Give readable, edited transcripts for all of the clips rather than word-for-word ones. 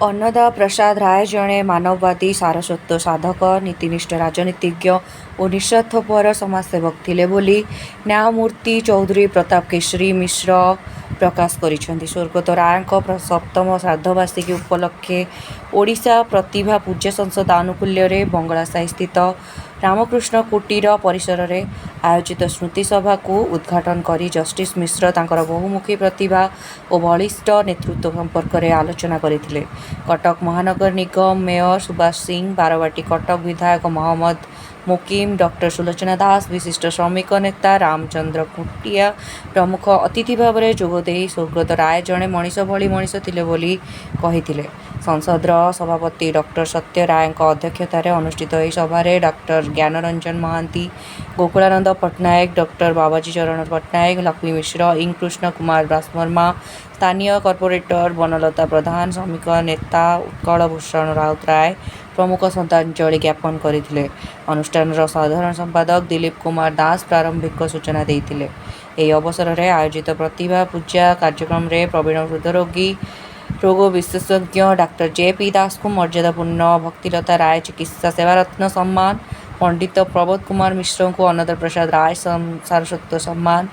ଅନ୍ନଦା ପ୍ରସାଦ ରାୟ ଜଣେ ମାନବବାଦୀ, ସାରସ୍ୱତ ସାଧକ, ନୀତିନିଷ୍ଠ ରାଜନୀତିଜ୍ଞ ଓ ନିଃସ୍ୱାର୍ଥପର ସମାଜସେବକ ଥିଲେ ବୋଲି ନ୍ୟାୟମୂର୍ତ୍ତି ଚୌଧୁରୀ ପ୍ରତାପ କେଶରୀ ମିଶ୍ର ପ୍ରକାଶ କରିଛନ୍ତି। ସ୍ୱର୍ଗତ ରାୟଙ୍କ ସପ୍ତମ ଶ୍ରାଦ୍ଧବାର୍ଷିକୀ ଉପଲକ୍ଷେ ଓଡ଼ିଶା ପ୍ରତିଭା ପୂଜା ସଂସଦ ଆନୁକୂଲ୍ୟରେ ବଙ୍ଗଳାସାହିସ୍ଥିତ ରାମକୃଷ୍ଣ କୁଟୀର ପରିସରରେ ଆୟୋଜିତ ସ୍ମୃତିସଭାକୁ ଉଦ୍ଘାଟନ କରି ଜଷ୍ଟିସ୍ ମିଶ୍ର ତାଙ୍କର ବହୁମୁଖୀ ପ୍ରତିଭା ଓ ବଳିଷ୍ଠ ନେତୃତ୍ୱ ସମ୍ପର୍କରେ ଆଲୋଚନା କରିଥିଲେ। କଟକ ମହାନଗର ନିଗମ ମେୟର ସୁବାସ ସିଂ, ବାରବାଟୀ କଟକ ବିଧାୟକ ମହମ୍ମଦ ମୋକିମ, ଡକ୍ଟର ସୁଲୋଚନା ଦାସ, ବିଶିଷ୍ଟ ଶ୍ରମିକ ନେତା ରାମଚନ୍ଦ୍ର ଖୁଣ୍ଟିଆ ପ୍ରମୁଖ ଅତିଥି ଭାବରେ ଯୋଗଦେଇ ସ୍ୱର୍ଗତ ରାୟ ଜଣେ ମଣିଷ ଭଳି ମଣିଷ ଥିଲେ ବୋଲି କହିଥିଲେ। ସଂସଦର ସଭାପତି ଡକ୍ଟର ସତ୍ୟ ରାୟଙ୍କ ଅଧ୍ୟକ୍ଷତାରେ ଅନୁଷ୍ଠିତ ଏହି ସଭାରେ ଡାକ୍ତର ଜ୍ଞାନରଞ୍ଜନ ମହାନ୍ତି, ଗୋକୁଳାନନ୍ଦ ପଟ୍ଟନାୟକ, ଡକ୍ଟର ବାବାଜୀ ଚରଣ ପଟ୍ଟନାୟକ, ଲକ୍ଷ୍ମୀ ମିଶ୍ର, ଇଂ କୃଷ୍ଣ କୁମାର ଦାସବର୍ମା, ସ୍ଥାନୀୟ କର୍ପୋରେଟର ବନଲତା ପ୍ରଧାନ, ଶ୍ରମିକ ନେତା ଉତ୍କଳ ଭୂଷଣ ରାଉତରାୟ ପ୍ରମୁଖ ଶ୍ରଦ୍ଧାଞ୍ଜଳି ଜ୍ଞାପନ କରିଥିଲେ। ଅନୁଷ୍ଠାନର ସାଧାରଣ ସମ୍ପାଦକ ଦିଲୀପ କୁମାର ଦାସ ପ୍ରାରମ୍ଭିକ ସୂଚନା ଦେଇଥିଲେ। ଏହି ଅବସରରେ ଆୟୋଜିତ ପ୍ରତିଭା ପୂଜା କାର୍ଯ୍ୟକ୍ରମରେ ପ୍ରବୀଣ ହୃଦରୋଗୀ ରୋଗ ବିଶେଷଜ୍ଞ ଡାକ୍ତର ଜେ ପି ଦାସଙ୍କୁ ମର୍ଯ୍ୟାଦାପୂର୍ଣ୍ଣ ଭକ୍ତିଲତା ରାୟ ଚିକିତ୍ସା ସେବାରତ୍ନ ସମ୍ମାନ, ପଣ୍ଡିତ ପ୍ରବୋଧ କୁମାର ମିଶ୍ରଙ୍କୁ ଅନ୍ନଦା ପ୍ରସାଦ ରାୟ ସାରସ୍ୱତ ସମ୍ମାନ,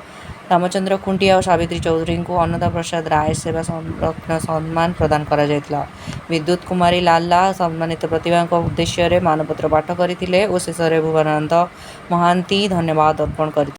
ରାମଚନ୍ଦ୍ର ଖୁଣ୍ଟିଆ ଓ ସାବିତ୍ରୀ ଚୌଧୁରୀଙ୍କୁ ଅନ୍ନଦା ପ୍ରସାଦ ରାୟ ସେବା ରତ୍ନ ସମ୍ମାନ ପ୍ରଦାନ କରାଯାଇଥିଲା। ବିଦ୍ୟୁତ କୁମାରୀ ଲାଲା ସମ୍ମାନିତ ପ୍ରତିଭାଙ୍କ ଉଦ୍ଦେଶ୍ୟରେ ମାନପତ୍ର ପାଠ କରିଥିଲେ ଓ ଶେଷରେ ଭୁବନାନନ୍ଦ ମହାନ୍ତି ଧନ୍ୟବାଦ ଅର୍ପଣ କରିଥିଲେ।